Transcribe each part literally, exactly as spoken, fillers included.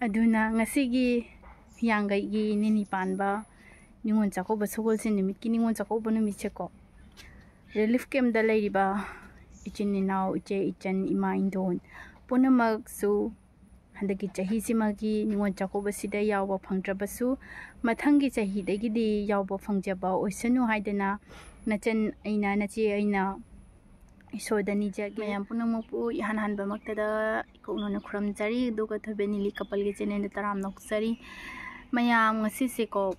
ꯑꯗꯨꯅ ꯉꯁꯤꯒꯤ ꯍꯤꯌꯥꯡꯒꯩꯒꯤ ꯅꯤꯅꯤ ꯄꯥꯟꯕ ꯅꯤꯉꯣꯜ ꯆꯥꯛꯀꯧꯕ, ꯁꯒꯣꯜꯁꯦꯟ ꯅꯨꯃꯤꯠꯀꯤ ꯅꯤꯉꯣꯜ ꯆꯥꯛꯀꯧꯕ ꯅꯨꯃꯤꯠꯁꯦꯀꯣ, ꯔꯤꯂꯤꯐ ꯀꯦꯝꯗ ꯂꯩꯔꯤꯕ ꯏꯆꯤꯟ ꯏꯅꯥꯎ, ꯏꯆꯦ ꯏꯆꯟ, ꯏꯃꯥ ꯏꯟꯗꯣꯟ ꯄꯨꯝꯅꯃꯛꯁꯨ ꯍꯟꯗꯛꯀꯤ ꯆꯍꯤꯁꯤꯃꯒꯤ ꯅꯤꯉꯣꯜ ꯆꯥꯛꯀꯧꯕꯁꯤꯗ ꯌꯥꯎꯕ ꯐꯪꯗ꯭ꯔꯕꯁꯨ, ꯃꯊꯪꯒꯤ ꯆꯍꯤꯗꯒꯤꯗꯤ ꯌꯥꯎꯕ ꯐꯪꯖꯕ ꯑꯣꯏꯁꯅꯨ ꯍꯥꯏꯗꯅ ꯅꯆꯟ ꯑꯩꯅ, ꯅꯆꯦ ꯑꯩꯅ ꯏꯁꯣꯔꯗ ꯅꯤꯖꯒꯦ꯫ ꯃꯌꯥꯝ ꯄꯨꯝꯅꯃꯛꯄꯨ ꯏꯍꯥꯟ ꯍꯥꯟꯕꯃꯛꯇꯗ ꯏꯀꯣꯛꯅꯅ ꯈꯨꯔꯨꯝꯖꯔꯤ, ꯑꯗꯨꯒ ꯊꯣꯏꯕꯦꯟ ꯅꯤꯂꯤ ꯀꯄꯜꯒꯤ ꯆꯦꯅꯦꯜꯗ ꯇꯔꯥꯝꯅ ꯑꯣꯛꯆꯔꯤ꯫ ꯃꯌꯥꯝ, ꯉꯁꯤꯁꯦꯀꯣ,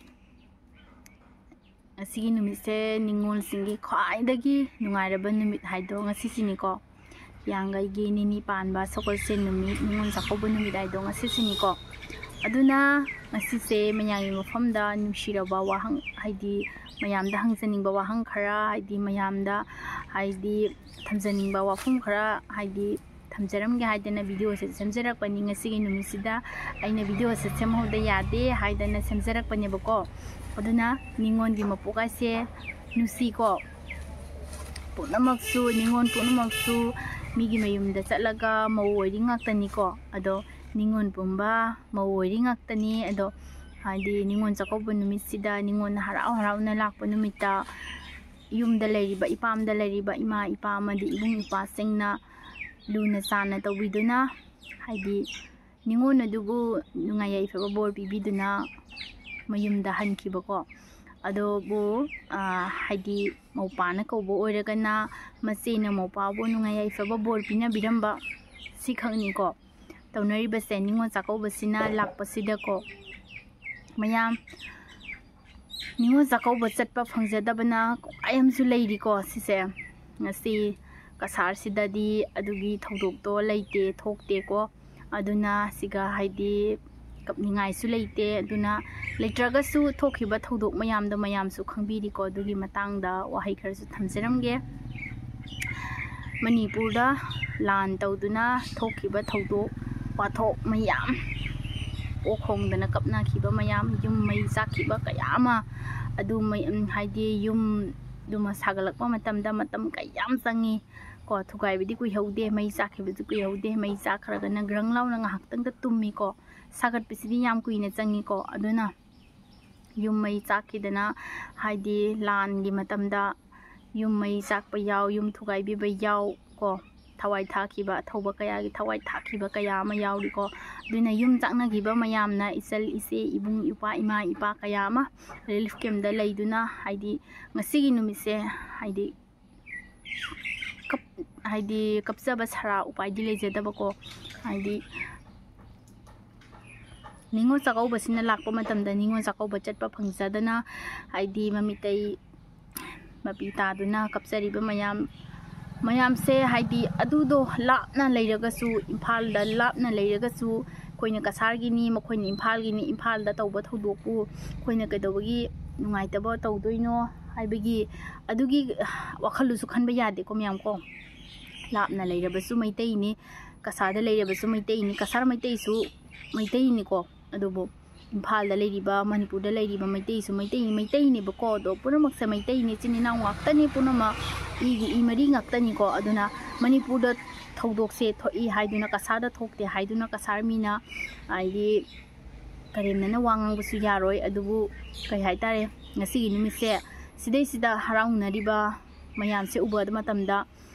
ꯉꯁꯤꯒꯤ ꯅꯨꯃꯤꯠꯁꯦ ꯅꯤꯉꯣꯜꯁꯤꯡꯒꯤ ꯈ꯭ꯋꯥꯏꯗꯒꯤ ꯅꯨꯡꯉꯥꯏꯔꯕ ꯅꯨꯃꯤꯠ ꯍꯥꯏꯗꯣ ꯉꯁꯤꯁꯤꯅꯤꯀꯣ꯫ ꯍꯤꯌꯥꯡꯒꯩꯒꯤ ꯅꯤꯅꯤ ꯄꯥꯟꯕ ꯁꯒꯣꯜꯁꯦꯟ ꯅꯨꯃꯤꯠ, ꯅꯤꯉꯣꯜ ꯆꯥꯛꯀꯧꯕ ꯅꯨꯃꯤꯠ ꯍꯥꯏꯗꯣ ꯉꯁꯤꯁꯤꯅꯤꯀꯣ꯫ ꯑꯗꯨꯅ ꯉꯁꯤꯁꯦ ꯃꯌꯥꯝꯒꯤ ꯃꯐꯝꯗ ꯅꯨꯡꯁꯤꯔꯕ ꯋꯥꯍꯪ, ꯍꯥꯏꯗꯤ ꯃꯌꯥꯝꯗ ꯍꯪꯖꯅꯤꯡꯕ ꯋꯥꯍꯪ ꯈꯔ, ꯍꯥꯏꯗꯤ ꯃꯌꯥꯝꯗ, ꯍꯥꯏꯗꯤ ꯊꯝꯖꯅꯤꯡꯕ ꯋꯥꯐꯝ ꯈꯔ, ꯍꯥꯏꯗꯤ ꯊꯝꯖꯔꯝꯒꯦ ꯍꯥꯏꯗꯅ ꯚꯤꯗꯤꯑꯣꯁꯦ ꯁꯦꯝꯖꯔꯛꯄꯅꯤ꯫ ꯉꯁꯤꯒꯤ ꯅꯨꯃꯤꯠꯁꯤꯗ ꯑꯩꯅ ꯚꯤꯗꯤꯑꯣꯁꯦ ꯁꯦꯝꯍꯧꯗ ꯌꯥꯗꯦ ꯍꯥꯏꯗꯅ ꯁꯦꯝꯖꯔꯛꯄꯅꯦꯕꯀꯣ꯫ ꯑꯗꯨꯅ ꯅꯤꯉꯣꯜꯒꯤ ꯃꯄꯣꯛ ꯍꯥꯏꯁꯦ ꯅꯨꯡꯁꯤꯀꯣ꯫ ꯄꯨꯝꯅꯃꯛꯁꯨ, ꯅꯤꯉꯣꯜ ꯄꯨꯝꯅꯃꯛꯁꯨ ꯃꯤꯒꯤ ꯃꯌꯨꯝꯗ ꯆꯠꯂꯒ ꯃꯧ ꯑꯣꯏꯔꯤ ꯉꯥꯛꯇꯅꯤꯀꯣ꯫ ꯑꯗꯣ ꯅꯤꯉꯣꯜ ꯄꯨꯝꯕ ꯃꯧ ꯑꯣꯏꯔꯤ ꯉꯥꯛꯇꯅꯤ꯫ ꯑꯗꯣ ꯍꯥꯏꯗꯤ ꯅꯤꯉꯣꯜ ꯆꯥꯛꯀꯧꯕ ꯅꯨꯃꯤꯠꯁꯤꯗ ꯅꯤꯉꯣꯜꯅ ꯍꯔꯥꯎ ꯍꯔꯥꯎꯅ ꯂꯥꯛꯄ ꯅꯨꯃꯤꯠꯇ ꯌꯨꯝꯗ ꯂꯩꯔꯤꯕ, ꯏꯄꯥꯝꯗ ꯂꯩꯔꯤꯕ ꯏꯃꯥ ꯏꯄꯥ ꯑꯃꯗꯤ ꯏꯕꯨꯡ ꯏꯄ꯭ꯋꯥꯁꯤꯡꯅ ꯂꯨꯅ ꯆꯥꯟꯅ ꯇꯧꯕꯤꯗꯨꯅ, ꯍꯥꯏꯗꯤ ꯅꯤꯉꯣꯜ ꯑꯗꯨꯕꯨ ꯅꯨꯡꯉꯥꯏ ꯌꯥꯏꯐꯕ ꯕꯣꯔ ꯄꯤꯕꯤꯗꯨꯅ ꯃꯌꯨꯝꯗ ꯍꯟꯈꯤꯕꯀꯣ꯫ ꯑꯗꯨꯕꯨ, ꯑꯥ, ꯍꯥꯏꯗꯤ ꯃꯧꯄꯥꯅ ꯀꯧꯕ ꯑꯣꯏꯔꯒꯅ ꯃꯆꯦꯅ ꯃꯧꯄꯥꯕꯨ ꯅꯨꯡꯉꯥꯏ ꯌꯥꯏꯐꯕ ꯕꯣꯔ ꯄꯤꯅꯕꯤꯔꯝꯕ, ꯁꯤꯈꯛꯅꯤꯀꯣ ꯇꯧꯅꯔꯤꯕꯁꯦ ꯅꯤꯉꯣꯜ ꯆꯥꯛꯀꯧꯕꯁꯤꯅ ꯂꯥꯛꯄꯁꯤꯗꯀꯣ꯫ ꯃꯌꯥꯝ, ꯅꯤꯉꯣꯜ ꯆꯥꯛꯀꯧꯕ ꯆꯠꯄ ꯐꯪꯖꯗꯕꯅ ꯀꯣꯡꯒꯥꯏ ꯑꯃꯁꯨ ꯂꯩꯔꯤꯀꯣ꯫ ꯁꯤꯁꯦ ꯉꯁꯤ ꯀꯁꯥꯔꯁꯤꯗꯗꯤ ꯑꯗꯨꯒꯤ ꯊꯧꯗꯣꯛꯇꯣ ꯂꯩꯇꯦ, ꯊꯣꯛꯇꯦꯀꯣ꯫ ꯑꯗꯨꯅ ꯁꯤꯒ ꯍꯥꯏꯗꯤ ꯀꯞꯅꯤꯡꯉꯥꯏꯁꯨ ꯂꯩꯇꯦ꯫ ꯑꯗꯨꯅ ꯂꯩꯇ꯭ꯔꯒꯁꯨ ꯊꯣꯛꯈꯤꯕ ꯊꯧꯗꯣꯛ ꯃꯌꯥꯝꯗꯣ ꯃꯌꯥꯝꯁꯨ ꯈꯪꯕꯤꯔꯤꯀꯣ꯫ ꯑꯗꯨꯒꯤ ꯃꯇꯥꯡꯗ ꯋꯥꯍꯩ ꯈꯔꯁꯨ ꯊꯝꯖꯔꯝꯒꯦ꯫ ꯃꯅꯤꯄꯨꯔꯗ ꯂꯥꯟ ꯇꯧꯗꯨꯅ ꯊꯣꯛꯈꯤꯕ ꯊꯧꯗꯣꯛ ꯋꯥꯊꯣꯛ ꯃꯌꯥꯝ, ꯑꯣꯛ ꯈꯣꯡꯗꯅ ꯀꯞꯅꯈꯤꯕ ꯃꯌꯥꯝ, ꯌꯨꯝ ꯃꯩ ꯆꯥꯛꯈꯤꯕ ꯀꯌꯥ ꯑꯃ, ꯑꯗꯨ ꯃꯩ-, ꯍꯥꯏꯗꯤ ꯌꯨꯝꯗꯨꯃ ꯁꯥꯒꯠꯂꯛꯄ ꯃꯇꯝꯗ ꯃꯇꯝ ꯀꯌꯥꯝ ꯆꯪꯉꯤ꯫ ꯀꯣ, ꯊꯨꯒꯥꯏꯕꯗꯤ ꯀꯨꯏꯍꯧꯗꯦ, ꯃꯩ ꯆꯥꯛꯈꯤꯕꯁꯨ ꯀꯨꯏꯍꯧꯗꯦ꯫ ꯃꯩ ꯆꯥꯛꯈ꯭ꯔꯒꯅ ꯒ꯭ꯔꯪ ꯂꯥꯎꯅ ꯉꯥꯏꯍꯥꯛꯇꯪꯗ ꯇꯨꯝꯃꯤꯀꯣ꯫ ꯁꯥꯒꯠꯄꯁꯤꯗꯤ ꯌꯥꯝ ꯀꯨꯏꯅ ꯆꯪꯉꯤꯀꯣ꯫ ꯑꯗꯨꯅ ꯌꯨꯝ ꯃꯩ ꯆꯥꯛꯈꯤꯗꯅ, ꯍꯥꯏꯗꯤ ꯂꯥꯟꯒꯤ ꯃꯇꯝꯗ ꯌꯨꯝ ꯃꯩ ꯆꯥꯛꯄ ꯌꯥꯎ, ꯌꯨꯝ ꯊꯨꯒꯥꯏꯕꯤꯕ ꯌꯥꯎ ꯀꯣ꯫ ꯊꯋꯥꯏ ꯊꯥꯈꯤꯕ, ꯑꯊꯧꯕ ꯀꯌꯥꯒꯤ ꯊꯋꯥꯏ ꯊꯥꯈꯤꯕ ꯀꯌꯥ ꯑꯃ ꯌꯥꯎꯔꯤꯀꯣ꯫ ꯑꯗꯨꯅ ꯌꯨꯝ ꯆꯥꯛꯅꯈꯤꯕ ꯃꯌꯥꯝꯅ, ꯏꯆꯜ ꯏꯆꯦ, ꯏꯕꯨꯡ ꯏꯄ꯭ꯋꯥ, ꯏꯃꯥ ꯏꯄꯥ ꯀꯌꯥ ꯑꯃ ꯔꯤꯂꯤꯐ ꯀꯦꯝꯗ ꯂꯩꯗꯨꯅ, ꯍꯥꯏꯗꯤ ꯉꯁꯤꯒꯤ ꯅꯨꯃꯤꯠꯁꯦ, ꯍꯥꯏꯗꯤ ꯀꯞ-, ꯍꯥꯏꯗꯤ ꯀꯞꯆꯕ ꯁꯔꯥ ꯎꯄꯥꯏꯗꯤ ꯂꯩꯖꯗꯕꯀꯣ꯫ ꯍꯥꯏꯗꯤ ꯅꯤꯉꯣꯜ ꯆꯥꯛꯀꯧꯕꯁꯤꯅ ꯂꯥꯛꯄ ꯃꯇꯝꯗ ꯅꯤꯉꯣꯜ ꯆꯥꯛꯀꯧꯕ ꯆꯠꯄ ꯐꯪꯖꯗꯅ, ꯍꯥꯏꯗꯤ ꯃꯃꯤꯇꯩ ꯃꯄꯤ ꯇꯥꯗꯨꯅ ꯀꯞꯆꯔꯤꯕ ꯃꯌꯥꯝ, ꯃꯌꯥꯝꯁꯦ, ꯍꯥꯏꯗꯤ ꯑꯗꯨꯗꯣ ꯂꯥꯞꯅ ꯂꯩꯔꯒꯁꯨ, ꯏꯝꯐꯥꯜꯗ ꯂꯥꯞꯅ ꯂꯩꯔꯒꯁꯨ, ꯑꯩꯈꯣꯏꯅ ꯀꯁꯥꯔꯒꯤꯅꯤ, ꯃꯈꯣꯏꯅ ꯏꯝꯐꯥꯜꯒꯤꯅꯤ, ꯏꯝꯐꯥꯜꯗ ꯇꯧꯕ ꯊꯧꯗꯣꯛꯄꯨ ꯑꯩꯈꯣꯏꯅ ꯀꯩꯗꯧꯕꯒꯤ ꯅꯨꯡꯉꯥꯏꯇꯕ ꯇꯧꯗꯣꯏꯅꯣ ꯍꯥꯏꯕꯒꯤ ꯑꯗꯨꯒꯤ ꯋꯥꯈꯜꯗꯨꯁꯨ ꯈꯟꯕ ꯌꯥꯗꯦꯀꯣ ꯃꯌꯥꯝ ꯀꯣ꯫ ꯂꯥꯞꯅ ꯂꯩꯔꯕꯁꯨ ꯃꯩꯇꯩꯅꯤ, ꯀꯁꯥꯔꯗ ꯂꯩꯔꯕꯁꯨ ꯃꯩꯇꯩꯅꯤ, ꯀꯁꯥꯔ ꯃꯩꯇꯩꯁꯨ ꯃꯩꯇꯩꯅꯤꯀꯣ꯫ ꯑꯗꯨꯕꯨ ꯏꯝꯐꯥꯜꯗ ꯂꯩꯔꯤꯕ, ꯃꯅꯤꯄꯨꯔꯗ ꯂꯩꯔꯤꯕ ꯃꯩꯇꯩꯁꯨ ꯃꯩꯇꯩꯅꯤ, ꯃꯩꯇꯩꯅꯦꯕꯀꯣ꯫ ꯑꯗꯣ ꯄꯨꯝꯅꯃꯛꯁꯦ ꯃꯩꯇꯩꯅꯤ, ꯏꯆꯤꯟ ꯏꯅꯥꯎ ꯉꯥꯛꯇꯅꯤ, ꯄꯨꯝꯅꯃꯛ ꯏꯒꯤ ꯏ ꯃꯔꯤ ꯉꯥꯛꯇꯅꯤꯀꯣ꯫ ꯑꯗꯨꯅ ꯃꯅꯤꯄꯨꯔꯗ ꯊꯧꯗꯣꯛꯁꯦ ꯊꯣꯛꯏ ꯍꯥꯏꯗꯨꯅ ꯀꯁꯥꯔꯗ ꯊꯣꯛꯇꯦ ꯍꯥꯏꯗꯨꯅ ꯀꯁꯥꯔ ꯃꯤꯅ, ꯍꯥꯏꯗꯤ, ꯀꯔꯦꯝꯅꯅ ꯋꯥ ꯉꯥꯡꯕꯁꯨ ꯌꯥꯔꯣꯏ꯫ ꯑꯗꯨꯕꯨ ꯀꯩ ꯍꯥꯏꯇꯥꯔꯦ, ꯉꯁꯤꯒꯤ ꯅꯨꯃꯤꯠꯁꯦ ꯁꯤꯗꯩꯁꯤꯗ ꯍꯔꯥꯎꯅꯔꯤꯕ ꯃꯌꯥꯝꯁꯦ ꯎꯕ ꯃꯇꯝꯗ,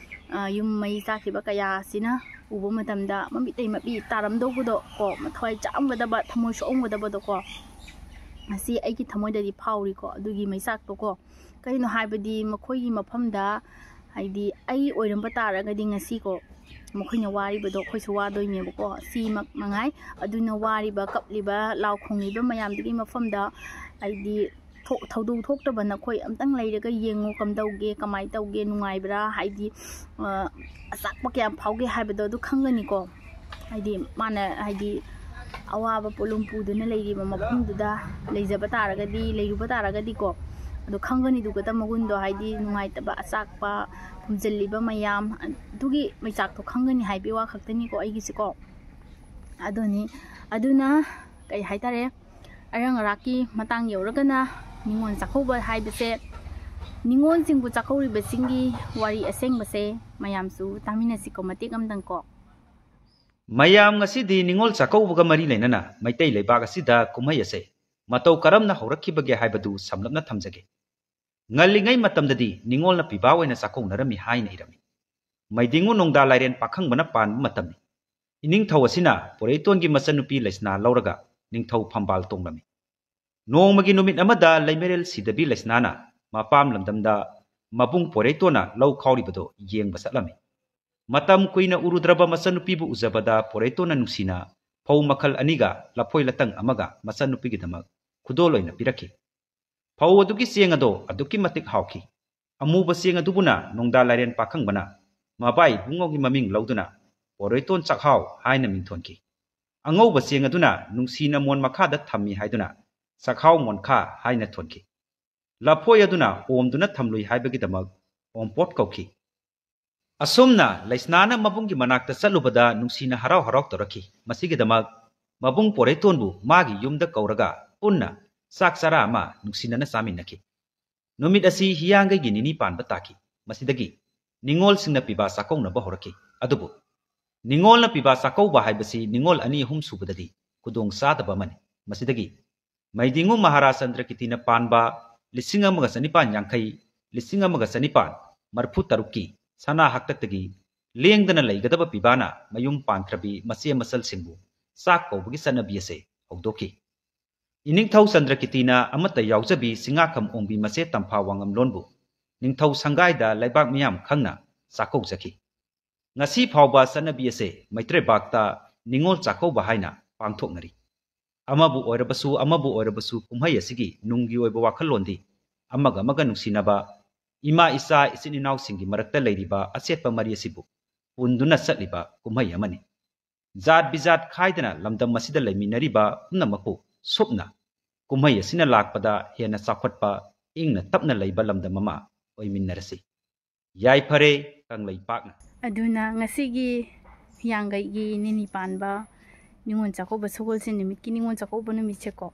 ꯑ, ꯌꯨꯝ ꯃꯩ ꯆꯥꯛꯈꯤꯕ ꯀꯌꯥ ꯑꯁꯤꯅ ꯎꯕ ꯃꯇꯝꯗ ꯃꯃꯤꯠꯇꯩ ꯃꯄꯤ ꯇꯥꯔꯝꯗꯧꯕꯗꯣ ꯀꯣ, ꯃꯊ꯭ꯋꯥꯏ ꯆꯥꯛꯑꯝꯒꯗꯕ, ꯊꯃꯣꯏ ꯁꯣꯛꯑꯝꯒꯗꯕꯗꯣ ꯀꯣ, ꯉꯁꯤ ꯑꯩꯒꯤ ꯊꯃꯣꯏꯗꯗꯤ ꯐꯥꯎꯔꯤꯀꯣ, ꯑꯗꯨꯒꯤ ꯃꯩꯆꯥꯛꯇꯣ ꯀꯣ꯫ ꯀꯩꯅꯣ ꯍꯥꯏꯕꯗꯤ ꯃꯈꯣꯏꯒꯤ ꯃꯐꯝꯗ, ꯍꯥꯏꯗꯤ ꯑꯩ ꯑꯣꯏꯔꯝꯕ ꯇꯥꯔꯒꯗꯤ ꯉꯁꯤ ꯀꯣ, ꯃꯈꯣꯏꯅ ꯋꯥꯔꯤꯕꯗꯣ ꯑꯩꯈꯣꯏꯁꯨ ꯋꯥꯗꯣꯏꯅꯦꯕꯀꯣ, ꯁꯤꯃꯛ ꯃꯉꯥꯏ꯫ ꯑꯗꯨꯅ ꯋꯥꯔꯤꯕ, ꯀꯞꯂꯤꯕ, ꯂꯥꯎ ꯈꯣꯡꯂꯤꯕ ꯃꯌꯥꯝꯗꯨꯒꯤ ꯃꯐꯝꯗ, ꯍꯥꯏꯗꯤ ꯊꯣꯛ-, ꯊꯧꯗꯣꯛ ꯊꯣꯛꯇꯕ ꯅꯈꯣꯏ ꯑꯝꯇꯪ ꯂꯩꯔꯒ ꯌꯦꯡꯉꯨ, ꯀꯝꯗꯧꯒꯦ, ꯀꯃꯥꯏꯅ ꯇꯧꯒꯦ, ꯅꯨꯡꯉꯥꯏꯕ꯭ꯔꯥ? ꯍꯥꯏꯗꯤ, ꯑ, ꯑꯆꯥꯛꯄ ꯀꯌꯥꯝ ꯐꯥꯎꯒꯦ ꯍꯥꯏꯕꯗꯣ ꯑꯗꯨ ꯈꯪꯒꯅꯤꯀꯣ꯫ ꯍꯥꯏꯗꯤ ꯃꯥꯅ, ꯍꯥꯏꯗꯤ ꯑꯋꯥꯕ ꯄꯣꯠꯂꯨꯝ ꯄꯨꯗꯨꯅ ꯂꯩꯔꯤꯕ ꯃꯐꯝꯗꯨꯗ ꯂꯩꯖꯕ ꯇꯥꯔꯒꯗꯤ, ꯂꯩꯔꯨꯕ ꯇꯥꯔꯒꯗꯤꯀꯣ, ꯑꯗꯣ ꯈꯪꯒꯅꯤꯗꯨ ꯈꯛꯇ ꯃꯒꯨꯟꯗꯣ, ꯍꯥꯏꯗꯤ ꯅꯨꯡꯉꯥꯏꯇꯕ, ꯑꯆꯥꯛꯄ ꯐꯨꯝꯖꯤꯜꯂꯤꯕ ꯃꯌꯥꯝ ꯑꯗꯨꯒꯤ ꯃꯩꯆꯥꯛꯇꯣ ꯈꯪꯒꯅꯤ ꯍꯥꯏꯕꯒꯤ ꯋꯥ ꯈꯛꯇꯅꯤꯀꯣ ꯑꯩꯒꯤꯁꯤꯀꯣ꯫ ꯑꯗꯨꯅꯤ, ꯑꯗꯨꯅ ꯀꯩ ꯍꯥꯏꯇꯥꯔꯦ, ꯑꯔꯪ ꯑꯔꯥꯛꯀꯤ ꯃꯇꯥꯡ ꯌꯧꯔꯒꯅ ꯅꯤꯉꯣꯜ ꯆꯥꯛꯀꯧꯕ ꯍꯥꯏꯕꯁꯦ ꯅꯤꯉꯣꯜꯁꯤꯡꯕꯨ ꯆꯥꯛꯀꯧꯔꯤꯕꯁꯤꯡꯒꯤ ꯋꯥꯔꯤ ꯑꯁꯦꯡꯕꯁꯦ ꯃꯌꯥꯝꯁꯨ ꯇꯥꯃꯤꯟꯅꯁꯤꯀꯣ, ꯃꯇꯦꯛ ꯑꯃꯗꯪꯀꯣ꯫ ꯃꯌꯥꯝ, ꯉꯁꯤꯗꯤ ꯅꯤꯉꯣꯜ ꯆꯥꯛꯀꯧꯕꯒ ꯃꯔꯤ ꯂꯩꯅꯅ ꯃꯩꯇꯩ ꯂꯩꯕꯥꯛ ꯑꯁꯤꯗ ꯀꯨꯝꯍꯩ ꯑꯁꯦ ꯃꯇꯧ ꯀꯔꯝꯅ ꯍꯧꯔꯛꯈꯤꯕꯒꯦ ꯍꯥꯏꯕꯗꯨ ꯁꯝꯂꯞꯅ ꯊꯝꯖꯒꯦ꯫ ꯉꯜꯂꯤꯉꯩ ꯃꯇꯝꯗꯗꯤ ꯅꯤꯉꯣꯜꯅ ꯄꯤꯕꯥ ꯑꯣꯏꯅ ꯆꯥꯛꯀꯧꯅꯔꯝꯃꯤ ꯍꯥꯏꯅ ꯏꯔꯝꯃꯤ꯫ ꯃꯩꯗꯤꯡꯉꯨ ꯅꯣꯡꯗꯥ ꯂꯥꯏꯔꯦꯟ ꯄꯥꯈꯪꯕꯅ ꯄꯥꯟꯕ ꯃꯇꯝꯅꯤ꯫ ꯏꯅꯤꯡꯊꯧ ꯑꯁꯤꯅ ꯄꯣꯏꯔꯩꯇꯣꯟꯒꯤ ꯃꯆꯟꯅꯨꯄꯤ ꯂꯩꯁꯅꯥ ꯂꯧꯔꯒ ꯅꯤꯡꯊꯧ ꯐꯝꯕꯥꯜ ꯇꯣꯡꯂꯝꯃꯤ꯫ ꯅꯣꯡꯃꯒꯤ ꯅꯨꯃꯤꯠ ꯑꯃꯗ ꯂꯩꯃꯔꯦꯜ ꯁꯤꯗꯕꯤ ꯂꯩꯁꯅꯥꯅ ꯃꯄꯥꯝ ꯂꯝꯗꯝꯗ ꯃꯕꯨꯡ ꯄꯣꯏꯔꯩꯇꯣꯟꯅ ꯂꯧ ꯈꯥꯎꯔꯤꯕꯗꯨ ꯌꯦꯡꯕ ꯆꯠꯂꯝꯃꯤ꯫ ꯃꯇꯝ ꯀꯨꯏꯅ ꯎꯔꯨꯗ꯭ꯔꯕ ꯃꯆꯟꯅꯨꯄꯤꯕꯨ ꯎꯖꯕꯗ ꯄꯣꯏꯔꯩꯇꯣꯟꯅ ꯅꯨꯡꯁꯤꯅ ꯐꯧ ꯃꯈꯜ ꯑꯅꯤꯒ ꯂꯐꯣꯏ ꯂꯇꯪ ꯑꯃꯒ ꯃꯆꯟꯅꯨꯄꯤꯒꯤꯗꯃꯛ ꯈꯨꯗꯣꯜ ꯑꯣꯏꯅ ꯄꯤꯔꯛꯈꯤ꯫ ꯐꯧ ꯑꯗꯨꯒꯤ ꯆꯦꯡ ꯑꯗꯣ ꯑꯗꯨꯛꯀꯤ ꯃꯇꯤꯛ ꯍꯥꯎꯈꯤ꯫ ꯑꯃꯨꯕ ꯆꯦꯡ ꯑꯗꯨꯕꯨꯅ ꯅꯣꯡꯗꯥ ꯂꯥꯏꯔꯦꯟ ꯄꯥꯈꯪꯕꯅ ꯃꯕꯥꯏ ꯏꯕꯨꯡꯉꯣꯒꯤ ꯃꯃꯤꯡ ꯂꯧꯗꯨꯅ ꯄꯣꯏꯔꯩꯇꯣꯟ ꯆꯥꯛꯍꯥꯎ ꯍꯥꯏꯅ ꯃꯤꯡꯊꯣꯟꯈꯤ꯫ ꯑꯉꯧꯕ ꯆꯦꯡ ꯑꯗꯨꯅ ꯅꯨꯡꯁꯤꯅ ꯃꯣꯟ ꯃꯈꯥꯗ ꯊꯝꯃꯤ ꯍꯥꯏꯗꯨꯅ ꯆꯥꯛꯍꯥꯎ ꯃꯣꯟꯈꯥ ꯍꯥꯏꯅ ꯊꯣꯟꯈꯤ꯫ ꯂꯐꯣꯏ ꯑꯗꯨꯅ ꯑꯣꯝꯗꯨꯅ ꯊꯝꯂꯨꯏ ꯍꯥꯏꯕꯒꯤꯗꯃꯛ ꯑꯣꯝꯄꯣꯠ ꯀꯧꯈꯤ꯫ ꯑꯁꯨꯝꯅ ꯂꯩꯁꯅꯥꯅ ꯃꯕꯨꯡꯒꯤ ꯃꯅꯥꯛꯇ ꯆꯠꯂꯨꯕꯗ ꯅꯨꯡꯁꯤꯅ ꯍꯔꯥꯎ ꯍꯔꯥꯎ ꯇꯧꯔꯛꯈꯤ꯫ ꯃꯁꯤꯒꯤꯗꯃꯛ ꯃꯕꯨꯡ ꯄꯣꯏꯔꯩꯇꯣꯟꯕꯨ ꯃꯥꯒꯤ ꯌꯨꯝꯗ ꯀꯧꯔꯒ ꯄꯨꯟꯅ ꯆꯥꯛ ꯆꯔꯥ ꯑꯃ ꯅꯨꯡꯁꯤꯅꯅ ꯆꯥꯃꯤꯟꯅꯈꯤ꯫ ꯅꯨꯃꯤꯠ ꯑꯁꯤ ꯍꯤꯌꯥꯡꯒꯩꯒꯤ ꯅꯤꯅꯤ ꯄꯥꯟꯕ ꯇꯥꯈꯤ꯫ ꯃꯁꯤꯗꯒꯤ ꯅꯤꯉꯣꯜꯁꯤꯡꯅ ꯄꯤꯕꯥ ꯆꯥꯛꯀꯧꯅꯕ ꯍꯧꯔꯛꯈꯤ꯫ ꯑꯗꯨꯕꯨ ꯅꯤꯉꯣꯜꯅ ꯄꯤꯕꯥ ꯆꯥꯛꯀꯧꯕ ꯍꯥꯏꯕꯁꯤ ꯅꯤꯉꯣꯜ ꯑꯅꯤ ꯑꯍꯨꯝ ꯁꯨꯕꯗꯗꯤ ꯈꯨꯗꯣꯡ ꯆꯥꯗꯕ ꯑꯃꯅꯤ꯫ ꯃꯁꯤꯗꯒꯤ ꯃꯩꯗꯤꯡꯉꯨ ꯃꯍꯥꯔꯥꯖ ꯆꯟꯗ꯭ꯔꯀꯤꯇꯤꯅ ꯄꯥꯟꯕ ꯂꯤꯁꯤꯡ ꯑꯃꯒ ꯆꯅꯤꯄꯥꯟ ꯌꯥꯡꯈꯩ, ꯂꯤꯁꯤꯡ ꯑꯃꯒ ꯆꯅꯤꯄꯥꯟ ꯃꯔꯤꯐꯨ ꯇꯔꯨꯛꯀꯤ ꯁꯅꯥ ꯍꯥꯛꯇꯛꯇꯒꯤ ꯂꯦꯡꯗꯅ ꯂꯩꯒꯗꯕ ꯄꯤꯕꯥꯅ ꯃꯌꯨꯝ ꯄꯥꯟꯈ꯭ꯔꯕꯤ ꯃꯆꯦ ꯃꯆꯜꯁꯤꯡꯕꯨ ꯆꯥꯛ ꯀꯧꯕꯒꯤ ꯆꯠꯅꯕꯤ ꯑꯁꯦ ꯍꯧꯗꯣꯛꯈꯤ꯫ ꯏꯅꯤꯡꯊꯧ ꯆꯟꯗ꯭ꯔꯀꯤꯇꯤꯅ ꯑꯃꯠꯇ ꯌꯥꯎꯖꯕꯤ ꯆꯤꯡꯉꯥꯈꯝ ꯑꯣꯡꯕꯤ ꯃꯆꯦ ꯇꯝꯐꯥ ꯋꯥꯉꯝꯂꯣꯟꯕꯨ ꯅꯤꯡꯊꯧ ꯁꯪꯒꯥꯏꯗ ꯂꯩꯕꯥꯛ ꯃꯤꯌꯥꯝ ꯈꯪꯅ ꯆꯥꯛꯀꯧꯖꯈꯤ꯫ ꯉꯁꯤ ꯐꯥꯎꯕ ꯆꯠꯅꯕꯤ ꯑꯁꯦ ꯃꯩꯇ꯭ꯔꯩꯕꯥꯛꯇ ꯅꯤꯉꯣꯜ ꯆꯥꯛꯀꯧꯕ ꯍꯥꯏꯅ ꯄꯥꯡꯊꯣꯛꯅꯔꯤ꯫ ꯑꯃꯕꯨ ꯑꯣꯏꯔꯕꯁꯨ ꯑꯃꯕꯨ ꯑꯣꯏꯔꯕꯁꯨ ꯀꯨꯝꯍꯩ ꯑꯁꯤꯒꯤ ꯅꯨꯡꯒꯤ ꯑꯣꯏꯕ ꯋꯥꯈꯜꯂꯣꯟꯗꯤ ꯑꯃꯒ ꯑꯃꯒ ꯅꯨꯡꯁꯤꯅꯕ, ꯏꯃꯥ ꯏꯆꯥ ꯏꯆꯤꯟ ꯏꯅꯥꯎꯁꯤꯡꯒꯤ ꯃꯔꯛꯇ ꯂꯩꯔꯤꯕ ꯑꯆꯦꯠꯄ ꯃꯔꯤ ꯑꯁꯤꯕꯨ ꯄꯨꯟꯗꯨꯅ ꯆꯠꯂꯤꯕ ꯀꯨꯝꯍꯩ ꯑꯃꯅꯤ꯫ ꯖꯥꯠ ꯕꯤꯖꯥꯠ ꯈꯥꯏꯗꯅ ꯂꯝꯗꯝ ꯑꯁꯤꯗ ꯂꯩꯃꯤꯟꯅꯔꯤꯕ ꯄꯨꯝꯅꯃꯛꯄꯨ ꯁꯨꯞꯅ ꯀꯨꯝꯍꯩ ꯑꯁꯤꯅ ꯂꯥꯛꯄꯗ ꯍꯦꯟꯅ ꯆꯥꯎꯈꯠꯄ, ꯏꯪꯅ ꯇꯞꯅ ꯂꯩꯕ ꯂꯝꯗꯝ ꯑꯃ ꯑꯣꯏꯃꯤꯟꯅꯔꯁꯤ꯫ ꯌꯥꯏꯐꯔꯦ ꯀꯪꯂꯩꯄꯥꯛꯅ꯫ ꯑꯗꯨꯅ ꯉꯁꯤꯒꯤ ꯍꯤꯌꯥꯡꯒꯩꯒꯤ ꯅꯤꯅꯤ ꯄꯥꯟꯕ ꯅꯤꯉꯣꯜ ꯆꯥꯛꯀꯧꯕ, ꯁꯒꯣꯜꯁꯦꯟ ꯅꯨꯃꯤꯠꯀꯤ ꯅꯤꯉꯣꯜ ꯆꯥꯛꯀꯧꯕ ꯅꯨꯃꯤꯠꯁꯦꯀꯣ,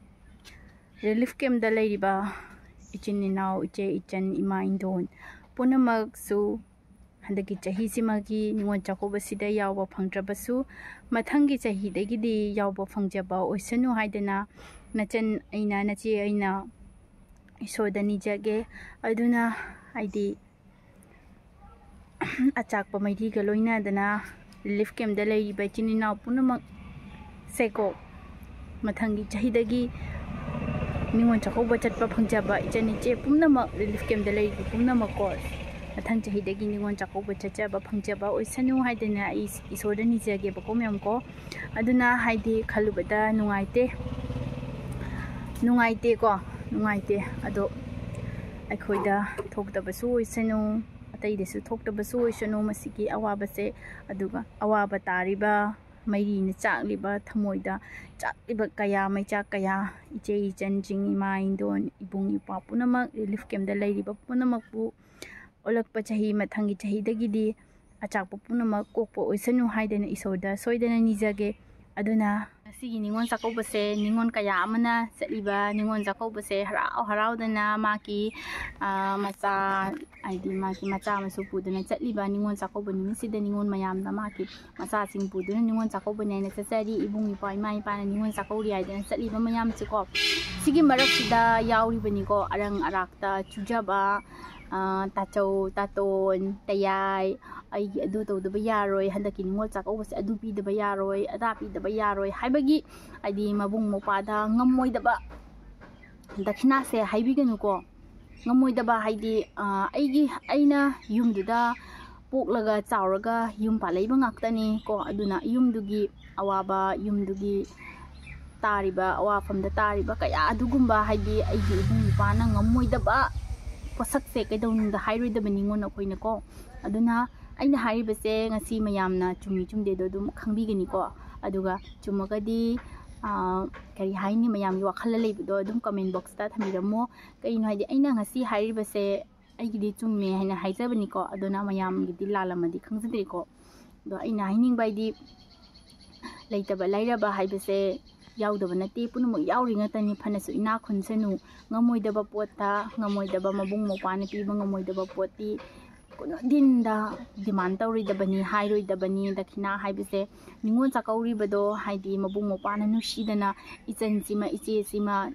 ꯔꯤꯂꯤꯐ ꯀꯦꯝꯗ ꯂꯩꯔꯤꯕ ꯏꯆꯤꯟ ꯏꯅꯥꯎ, ꯏꯆꯦ ꯏꯆꯟ, ꯏꯃꯥ ꯏꯟꯗꯣꯟ ꯄꯨꯝꯅꯃꯛꯁꯨ ꯍꯟꯗꯛꯀꯤ ꯆꯍꯤꯁꯤꯃꯒꯤ ꯅꯤꯉꯣꯜ ꯆꯥꯛꯀꯧꯕꯁꯤꯗ ꯌꯥꯎꯕ ꯐꯪꯗ꯭ꯔꯕꯁꯨ, ꯃꯊꯪꯒꯤ ꯆꯍꯤꯗꯒꯤꯗꯤ ꯌꯥꯎꯕ ꯐꯪꯖꯕ ꯑꯣꯏꯁꯅꯨ ꯍꯥꯏꯗꯅ ꯅꯆꯟ ꯑꯩꯅ, ꯅꯆꯦ ꯑꯩꯅ ꯏꯁꯣꯔꯗ ꯅꯤꯖꯒꯦ꯫ ꯑꯗꯨꯅ ꯍꯥꯏꯗꯤ ꯑꯆꯥꯛꯄ ꯃꯩꯔꯤꯒ ꯂꯣꯏꯅꯗꯅ ꯔꯤꯂꯤꯐ ꯀꯦꯝꯗ ꯂꯩꯔꯤꯕ ꯏꯆꯤꯟ ꯏꯅꯥꯎ ꯄꯨꯝꯅꯃꯛ ꯁꯦꯀꯣ, ꯃꯊꯪꯒꯤ ꯆꯍꯤꯗꯒꯤ ꯅꯤꯉꯣꯜ ꯆꯥꯛꯀꯧꯕ ꯆꯠꯄ ꯐꯪꯖꯕ ꯏꯆꯟ ꯏꯆꯦ ꯄꯨꯝꯅꯃꯛ, ꯔꯤꯂꯤꯐ ꯀꯦꯝꯗ ꯂꯩꯔꯤꯕ ꯄꯨꯝꯅꯃꯛꯀꯣ, ꯃꯊꯪ ꯆꯍꯤꯗꯒꯤ ꯅꯤꯉꯣꯜ ꯆꯥꯛꯀꯧꯕ ꯆꯠꯆꯕ ꯐꯪꯖꯕ ꯑꯣꯏꯁꯅꯨ ꯍꯥꯏꯗꯅ ꯑꯩ ꯏꯁꯣꯔꯗ ꯅꯤꯖꯒꯦꯕꯀꯣ, ꯃꯌꯥꯝ ꯀꯣ꯫ ꯑꯗꯨꯅ ꯍꯥꯏꯗꯤ ꯈꯜꯂꯨꯕꯗ ꯅꯨꯡꯉꯥꯏꯇꯦ, ꯅꯨꯡꯉꯥꯏꯇꯦꯀꯣ, ꯅꯨꯡꯉꯥꯏꯇꯦ꯫ ꯑꯗꯣ ꯑꯩꯈꯣꯏꯗ ꯊꯣꯛꯇꯕꯁꯨ ꯑꯣꯏꯁꯅꯨ, ꯑꯇꯩꯗꯁꯨ ꯊꯣꯛꯇꯕꯁꯨ ꯑꯣꯏꯁꯅꯨ ꯃꯁꯤꯒꯤ ꯑꯋꯥꯕꯁꯦ꯫ ꯑꯗꯨꯒ ꯑꯋꯥꯕ ꯇꯥꯔꯤꯕ, ꯃꯩꯔꯤꯅ ꯆꯥꯛꯂꯤꯕ, ꯊꯃꯣꯏꯗ ꯆꯥꯛꯂꯤꯕ ꯀꯌꯥ, ꯃꯩꯆꯥꯛ ꯀꯌꯥ, ꯏꯆꯦ ꯏꯆꯟꯁꯤꯡ, ꯏꯃꯥ ꯏꯟꯗꯣꯟ, ꯏꯕꯨꯡ ꯏꯄ꯭ꯋꯥ ꯄꯨꯝꯅꯃꯛ, ꯔꯤꯂꯤꯐ ꯀꯦꯝꯗ ꯂꯩꯔꯤꯕ ꯄꯨꯝꯅꯃꯛꯄꯨ ꯑꯣꯜꯂꯛꯄ ꯆꯍꯤ, ꯃꯊꯪꯒꯤ ꯆꯍꯤꯗꯒꯤꯗꯤ ꯑꯆꯥꯛꯄ ꯄꯨꯝꯅꯃꯛ ꯀꯣꯛꯄ ꯑꯣꯏꯁꯅꯨ ꯍꯥꯏꯗꯅ ꯏꯁꯣꯔꯗ ꯁꯣꯏꯗꯅ ꯅꯤꯖꯒꯦ꯫ ꯑꯗꯨꯅ ꯉꯁꯤꯒꯤ ꯅꯤꯉꯣꯜ ꯆꯥꯛꯀꯧꯕꯁꯦ ꯅꯤꯉꯣꯜ ꯀꯌꯥ ꯑꯃꯅ ꯆꯠꯂꯤꯕ ꯅꯤꯉꯣꯜ ꯆꯥꯛꯀꯧꯕꯁꯦ ꯍꯔꯥꯎ ꯍꯔꯥꯎꯗꯅ ꯃꯥꯒꯤ, ꯑ, ꯃꯆꯥ, ꯍꯥꯏꯗꯤ ꯃꯥꯒꯤ ꯃꯆꯥ ꯃꯁꯨ ꯄꯨꯗꯨꯅ ꯆꯠꯂꯤꯕ ꯅꯤꯉꯣꯜ ꯆꯥꯛꯀꯧꯕ ꯅꯨꯃꯤꯠꯁꯤꯗ ꯅꯤꯉꯣꯜ ꯃꯌꯥꯝꯅ ꯃꯥꯒꯤ ꯃꯆꯥꯁꯤꯡ ꯄꯨꯗꯨꯅ ꯅꯤꯉꯣꯜ ꯆꯥꯛꯀꯧꯕꯅꯦꯅ ꯆꯠꯆꯔꯤ꯫ ꯏꯕꯨꯡ ꯏꯄ꯭ꯋꯥ ꯏꯃꯥ ꯏꯄꯥꯅ ꯅꯤꯉꯣꯜ ꯆꯥꯛꯀꯧꯔꯤ ꯍꯥꯏꯗꯅ ꯆꯠꯂꯤꯕ ꯃꯌꯥꯝꯁꯦꯀꯣ, ꯁꯤꯒꯤ ꯃꯔꯛꯁꯤꯗ ꯌꯥꯎꯔꯤꯕꯅꯤꯀꯣ, ꯑꯔꯪ ꯑꯔꯥꯛꯇ ꯆꯨꯖꯕ, ꯑ, ꯇꯥꯆꯧ ꯇꯥꯇꯣꯟ ꯇꯌꯥꯏ, ꯑꯩꯒꯤ ꯑꯗꯨ ꯇꯧꯗꯕ ꯌꯥꯔꯣꯏ, ꯍꯟꯗꯛꯀꯤ ꯅꯤꯉꯣꯜ ꯆꯥꯛꯀꯧꯕꯁꯦ ꯑꯗꯨ ꯄꯤꯗꯕ ꯌꯥꯔꯣꯏ, ꯑꯗꯥ ꯄꯤꯗꯕ ꯌꯥꯔꯣꯏ ꯍꯥꯏꯕꯒꯤ, ꯍꯥꯏꯗꯤ ꯃꯕꯨꯡ ꯃꯧꯄ꯭ꯋꯥꯗ ꯉꯝꯃꯣꯏꯗꯕ ꯗꯈꯤꯅꯥꯁꯦ ꯍꯥꯏꯕꯤꯒꯅꯨꯀꯣ꯫ ꯉꯝꯃꯣꯏꯗꯕ ꯍꯥꯏꯗꯤ, ꯑ, ꯑꯩꯒꯤ, ꯑꯩꯅ ꯌꯨꯝꯗꯨꯗ ꯄꯣꯛꯂꯒ ꯆꯥꯎꯔꯒ ꯌꯨꯝ ꯄꯥꯜꯂꯛꯏꯕ ꯉꯥꯛꯇꯅꯤ ꯀꯣ꯫ ꯑꯗꯨꯅ ꯌꯨꯝꯗꯨꯒꯤ ꯑꯋꯥꯕ, ꯌꯨꯝꯗꯨꯒꯤ ꯇꯥꯔꯤꯕ ꯑꯋꯥꯐꯝꯗ ꯇꯥꯔꯤꯕ ꯀꯌꯥ ꯑꯗꯨꯒꯨꯝꯕ, ꯍꯥꯏꯗꯤ ꯑꯩꯒꯤ ꯏꯕꯨꯡ ꯏꯄ꯭ꯋꯥꯅ ꯉꯝꯃꯣꯏꯗꯕ ꯄꯣꯠꯁꯛꯁꯦ ꯀꯩꯗꯧꯅꯨꯡꯗ ꯍꯥꯏꯔꯣꯏꯗꯕ ꯅꯤꯉꯣꯜ ꯑꯩꯈꯣꯏꯅꯀꯣ꯫ ꯑꯗꯨꯅ ꯑꯩꯅ ꯍꯥꯏꯔꯤꯕꯁꯦ ꯉꯁꯤ ꯃꯌꯥꯝꯅ ꯆꯨꯝꯃꯤ ꯆꯨꯝꯗꯦꯗꯣ ꯑꯗꯨꯝ ꯈꯪꯕꯤꯒꯅꯤꯀꯣ꯫ ꯑꯗꯨꯒ ꯆꯨꯝꯃꯒꯗꯤ, ꯑ, ꯀꯔꯤ ꯍꯥꯏꯅꯤ, ꯃꯌꯥꯝꯒꯤ ꯋꯥꯈꯜꯗ ꯂꯩꯕꯗꯣ ꯑꯗꯨꯝ comment boxꯇ ꯊꯝꯕꯤꯔꯝꯃꯣ꯫ ꯀꯩꯒꯤꯅꯣ ꯍꯥꯏꯗꯤ ꯑꯩꯅ ꯉꯁꯤ ꯍꯥꯏꯔꯤꯕꯁꯦ ꯑꯩꯒꯤꯗꯤ ꯆꯨꯝꯃꯦ ꯍꯥꯏꯅ ꯍꯥꯏꯖꯕꯅꯤꯀꯣ꯫ ꯑꯗꯨꯅ ꯃꯌꯥꯝꯒꯤꯗꯤ ꯂꯥꯜꯂꯝꯃꯗꯤ ꯈꯪꯖꯗ꯭ꯔꯦꯀꯣ꯫ ꯑꯗꯣ ꯑꯩꯅ ꯍꯥꯏꯅꯤꯡꯕ ꯍꯥꯏꯗꯤ ꯂꯩꯇꯕ ꯂꯥꯏꯔꯕ ꯍꯥꯏꯕꯁꯦ ꯌꯥꯎꯗꯕ ꯅꯠꯇꯦ, ꯄꯨꯝꯅꯃꯛ ꯌꯥꯎꯔꯤ ꯉꯥꯛꯇꯅꯤ꯫ ꯐꯅꯁꯨ ꯏꯅꯥꯛ ꯈꯨꯟꯁꯅꯨ, ꯉꯝꯃꯣꯏꯗꯕ ꯄꯣꯠꯇ, ꯉꯝꯃꯣꯏꯗꯕ, ꯃꯕꯨꯡ ꯃꯧꯄ꯭ꯋꯥꯅ ꯄꯤꯕ ꯉꯝꯃꯣꯏꯗꯕ ꯄꯣꯠꯇꯤ ꯀꯩꯅꯣ ꯗꯤꯟꯗ demand ꯇꯧꯔꯣꯏꯗꯕꯅꯤ, ꯍꯥꯏꯔꯣꯏꯗꯕꯅꯤ꯫ ꯗꯈꯤꯅꯥ ꯍꯥꯏꯕꯁꯦ ꯅꯤꯉꯣꯜ ꯆꯥꯛꯀꯧꯔꯤꯕꯗꯣ, ꯍꯥꯏꯗꯤ ꯃꯕꯨꯡ ꯃꯧꯄ꯭ꯋꯥꯅ ꯅꯨꯡꯁꯤꯗꯅ ꯏꯆꯟꯁꯤꯃ, ꯏꯆꯦꯁꯤꯃ,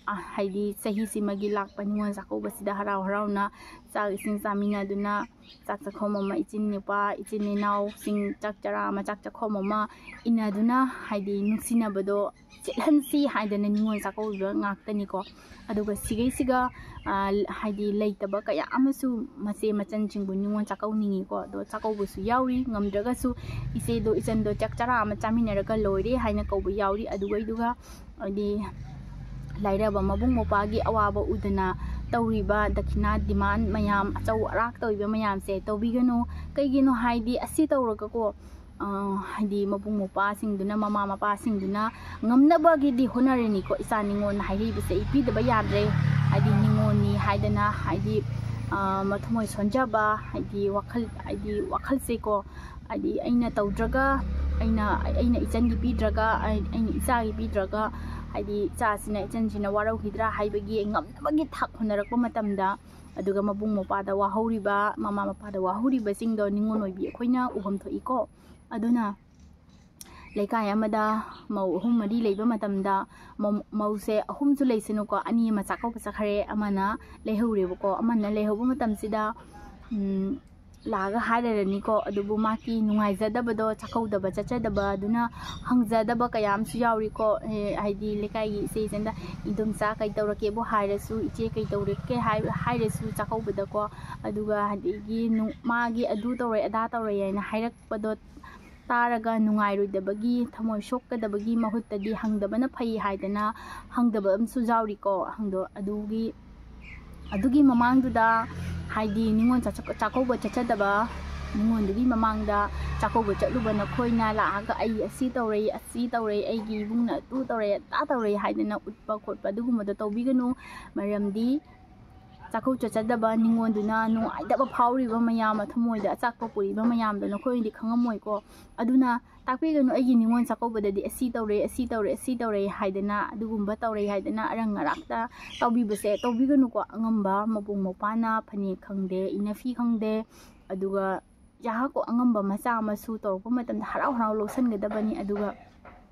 ꯑ, ꯍꯥꯏꯗꯤ ꯆꯍꯤꯁꯤꯃꯒꯤ ꯂꯥꯛꯄ ꯅꯤꯉꯣꯜ ꯆꯥꯛꯀꯧꯕꯁꯤꯗ ꯍꯔꯥꯎ ꯍꯔꯥꯎꯅ ꯆꯥꯛ ꯏꯁꯤꯡ ꯆꯥꯃꯤꯟꯅꯗꯨꯅ, ꯆꯥꯛ ꯆꯥꯛꯈꯣꯝ ꯑꯃ, ꯏꯆꯤꯟ ꯅꯨꯄꯥ, ꯏꯆꯤꯟ ꯏꯅꯥꯎꯁꯤꯡ ꯆꯥꯛ ꯆꯔꯥ ꯑꯃ, ꯆꯥꯛ ꯆꯥꯛꯈꯣꯝ ꯑꯃ ꯏꯟꯅꯗꯨꯅ, ꯍꯥꯏꯗꯤ ꯅꯨꯡꯁꯤꯅꯕꯗꯣ ꯆꯦꯠꯍꯟꯁꯤ ꯍꯥꯏꯗꯅ ꯅꯤꯉꯣꯜ ꯆꯥꯛꯀꯧꯕ ꯉꯥꯛꯇꯅꯤꯀꯣ꯫ ꯑꯗꯨꯒ ꯁꯤꯈꯩꯁꯤꯒ, ꯑ, ꯍꯥꯏꯗꯤ ꯂꯩꯇꯕ ꯀꯌꯥ ꯑꯃꯁꯨ ꯃꯆꯦ ꯃꯆꯟꯁꯤꯡꯕꯨ ꯅꯤꯉꯣꯜ ꯆꯥꯛꯀꯧꯅꯤꯡꯉꯤꯀꯣ꯫ ꯑꯗꯣ ꯆꯥꯛꯀꯧꯕꯁꯨ ꯌꯥꯎꯔꯤ꯫ ꯉꯝꯗ꯭ꯔꯒꯁꯨ ꯏꯆꯦꯗꯣ ꯏꯆꯟꯗꯣ ꯆꯥꯛ ꯆꯔꯥ ꯑꯃ ꯆꯥꯃꯤꯟꯅꯔꯒ ꯂꯣꯏꯔꯦ ꯍꯥꯏꯅ ꯀꯧꯕ ꯌꯥꯎꯔꯤ꯫ ꯑꯗꯨꯒꯩꯗꯨꯒ ꯍꯥꯏꯗꯤ ꯂꯥꯏꯔꯕ ꯃꯕꯨꯡ ꯃꯧꯄ꯭ꯋꯥꯒꯤ ꯑꯋꯥꯕ ꯎꯗꯅ ꯇꯧꯔꯤꯕ ꯗꯈꯤꯅꯥ demand ꯃꯌꯥꯝ, ꯑꯆꯧ ꯑꯔꯥꯛ ꯇꯧꯔꯤꯕ ꯃꯌꯥꯝꯁꯦ ꯇꯧꯕꯤꯒꯅꯨ꯫ ꯀꯩꯒꯤꯅꯣ ꯍꯥꯏꯗꯤ ꯑꯁꯤ ꯇꯧꯔꯒꯀꯣ, ꯑ, ꯍꯥꯏꯗꯤ ꯃꯕꯨꯡ ꯃꯧꯄ꯭ꯋꯥꯁꯤꯡꯗꯨꯅ, ꯃꯃꯥ ꯃꯄꯥꯁꯤꯡꯗꯨꯅ ꯉꯝꯅꯕꯒꯤꯗꯤ ꯍꯣꯠꯅꯔꯤꯅꯤꯀꯣ꯫ ꯏꯆꯥ ꯅꯤꯉꯣꯜꯅ ꯍꯥꯏꯔꯤꯕꯁꯦ ꯑꯩ ꯄꯤꯗꯕ ꯌꯥꯗ꯭ꯔꯦ, ꯍꯥꯏꯗꯤ ꯅꯤꯉꯣꯜꯅꯤ ꯍꯥꯏꯗꯅ, ꯍꯥꯏꯗꯤ, ꯑ, ꯃꯊꯃꯣꯏ ꯁꯣꯟꯖꯕ, ꯍꯥꯏꯗꯤ ꯋꯥꯈꯜ, ꯍꯥꯏꯗꯤ ꯋꯥꯈꯜꯁꯦꯀꯣ, ꯍꯥꯏꯗꯤ ꯑꯩꯅ ꯇꯧꯗ꯭ꯔꯒ, ꯑꯩꯅ, ꯑꯩꯅ ꯏꯆꯟꯒꯤ ꯄꯤꯗ꯭ꯔꯒ, ꯑꯩ-, ꯑꯩꯅ ꯏꯆꯥꯒꯤ ꯄꯤꯗ꯭ꯔꯒ, ꯍꯥꯏꯗꯤ ꯏꯆꯥꯁꯤꯅ, ꯏꯆꯟꯁꯤꯅ ꯋꯥꯔꯧꯈꯤꯗ꯭ꯔꯥ ꯍꯥꯏꯕꯒꯤ ꯉꯝꯅꯕꯒꯤ ꯊꯥꯛ ꯍꯣꯠꯅꯔꯛꯄ ꯃꯇꯝꯗ, ꯑꯗꯨꯒ ꯃꯕꯨꯡ ꯃꯧꯄ꯭ꯋꯥꯗ ꯋꯥꯍꯧꯔꯤꯕ, ꯃꯃꯥ ꯃꯄꯥꯗ ꯋꯥꯍꯧꯔꯤꯕꯁꯤꯡꯗꯣ ꯅꯤꯉꯣꯜ ꯑꯣꯏꯕꯤ ꯑꯩꯈꯣꯏꯅ ꯎꯐꯝ ꯊꯣꯛꯏꯀꯣ꯫ ꯑꯗꯨꯅ ꯂꯩꯀꯥꯏ ꯑꯃꯗ ꯃꯧ ꯑꯍꯨꯝ ꯃꯔꯤ ꯂꯩꯕ ꯃꯇꯝꯗ, ꯃꯧ-, ꯃꯧꯁꯦ ꯑꯍꯨꯝꯁꯨ ꯂꯩꯁꯅꯨꯀꯣ, ꯑꯅꯤ ꯑꯃ ꯆꯥꯛꯀꯧꯕ ꯆꯠꯈ꯭ꯔꯦ, ꯑꯃꯅ ꯂꯩꯍꯧꯔꯦꯕꯀꯣ꯫ ꯑꯃꯅ ꯂꯩꯍꯧꯕ ꯃꯇꯝꯁꯤꯗ, ꯎꯝ, ꯂꯥꯛꯑꯒ ꯍꯥꯏꯔꯔꯅꯤꯀꯣ꯫ ꯑꯗꯨꯕꯨ ꯃꯥꯒꯤ ꯅꯨꯡꯉꯥꯏꯖꯗꯕꯗꯣ, ꯆꯥꯛꯀꯧꯗꯕ ꯆꯠꯆꯗꯕ ꯑꯗꯨꯅ ꯍꯪꯖꯗꯕ ꯀꯌꯥ ꯑꯃꯁꯨ ꯌꯥꯎꯔꯤꯀꯣ꯫ ꯑꯦ, ꯍꯥꯏꯗꯤ ꯂꯩꯀꯥꯏꯒꯤ ꯏꯆꯦ ꯏꯆꯟꯗ, "ꯏꯗꯣꯝꯆꯥ ꯀꯩ ꯇꯧꯔꯛꯀꯦꯕꯨ ꯍꯥꯏꯔꯁꯨ, ꯏꯆꯦ ꯀꯩ ꯇꯧꯔꯛꯀꯦ ꯍꯥꯏ-, ꯍꯥꯏꯔꯁꯨ ꯆꯥꯛꯀꯧꯕꯗꯀꯣ"꯫ ꯑꯗꯨꯒ ꯑꯗꯒꯤ ꯅꯨ-, ꯃꯥꯒꯤ ꯑꯗꯨ ꯇꯧꯔꯦ, ꯑꯗꯥ ꯇꯧꯔꯦ ꯍꯥꯏꯅ ꯍꯥꯏꯔꯛꯄꯗꯣ ꯇꯥꯔꯒ ꯅꯨꯡꯉꯥꯏꯔꯣꯏꯗꯕꯒꯤ, ꯊꯃꯣꯏ ꯁꯣꯛꯀꯗꯕꯒꯤ ꯃꯍꯨꯠꯇꯗꯤ ꯍꯪꯗꯕꯅ ꯐꯩ ꯍꯥꯏꯗꯅ ꯍꯪꯗꯕ ꯑꯃꯁꯨ ꯌꯥꯎꯔꯤꯀꯣ꯫ ꯍꯪꯗꯣ-, ꯑꯗꯨꯒꯤ, ꯑꯗꯨꯒꯤ ꯃꯃꯥꯡꯗꯨꯗ, ꯍꯥꯏꯗꯤ ꯅꯤꯉꯣꯜ ꯆꯥꯛ-, ꯆꯥꯛꯀꯧꯕ ꯆꯠꯆꯗꯕ ꯅꯤꯉꯣꯜꯗꯨꯒꯤ ꯃꯃꯥꯡꯗ ꯆꯥꯛꯀꯧꯕ ꯆꯠꯂꯨꯕ ꯅꯈꯣꯏꯅ ꯂꯥꯛꯑꯒ "ꯑꯩ ꯑꯁꯤ ꯇꯧꯔꯦ, ꯑꯁꯤ ꯇꯧꯔꯦ, ꯑꯩꯒꯤ ꯏꯕꯨꯡꯅ ꯑꯗꯨ ꯇꯧꯔꯦ, ꯑꯗꯥ ꯇꯧꯔꯦ" ꯍꯥꯏꯗꯅ ꯎꯠꯄ ꯈꯣꯠꯄ ꯑꯗꯨꯒꯨꯝꯕꯗꯣ ꯇꯧꯕꯤꯒꯅꯨ꯫ ꯃꯔꯝꯗꯤ ꯆꯥꯛꯀꯧ ꯆꯠꯆꯗꯕ ꯅꯤꯉꯣꯜꯗꯨꯅ ꯅꯨꯡꯉꯥꯏꯇꯕ ꯐꯥꯎꯔꯤꯕ ꯃꯌꯥꯝ, ꯊꯃꯣꯏꯗ ꯑꯆꯥꯛꯄ ꯄꯨꯔꯤꯕ ꯃꯌꯥꯝꯗꯣ ꯅꯈꯣꯏꯅꯗꯤ ꯈꯪꯉꯝꯃꯣꯏꯀꯣ꯫ ꯑꯗꯨꯅ ꯇꯥꯛꯄꯤꯒꯅꯨ, "ꯑꯩꯒꯤ ꯅꯤꯉꯣꯜ ꯆꯥꯛꯀꯧꯕꯗꯗꯤ ꯑꯁꯤ ꯇꯧꯔꯦ, ꯑꯁꯤ ꯇꯧꯔꯦ, ꯑꯁꯤ ꯇꯧꯔꯦ" ꯍꯥꯏꯗꯅ, ꯑꯗꯨꯒꯨꯝꯕ ꯇꯧꯔꯦ ꯍꯥꯏꯗꯅ ꯑꯔꯪ ꯑꯔꯥꯛꯇ ꯇꯧꯕꯤꯕꯁꯦ ꯇꯧꯕꯤꯒꯅꯨꯀꯣ꯫ ꯑꯉꯝꯕ ꯃꯕꯨꯡ ꯃꯧꯄ꯭ꯋꯥꯅ ꯐꯅꯦꯛ ꯈꯪꯗꯦ, ꯏꯅꯐꯤ ꯈꯪꯗꯦ, ꯑꯗꯨꯒ ꯌꯥꯍꯥꯛꯀꯣ ꯑꯉꯝꯕ ꯃꯆꯥ ꯃꯁꯨ ꯇꯧꯔꯛꯄ ꯃꯇꯝꯗ ꯍꯔꯥꯎ ꯍꯔꯥꯎ ꯂꯧꯁꯤꯟꯒꯗꯕꯅꯤ꯫ ꯑꯗꯨꯒ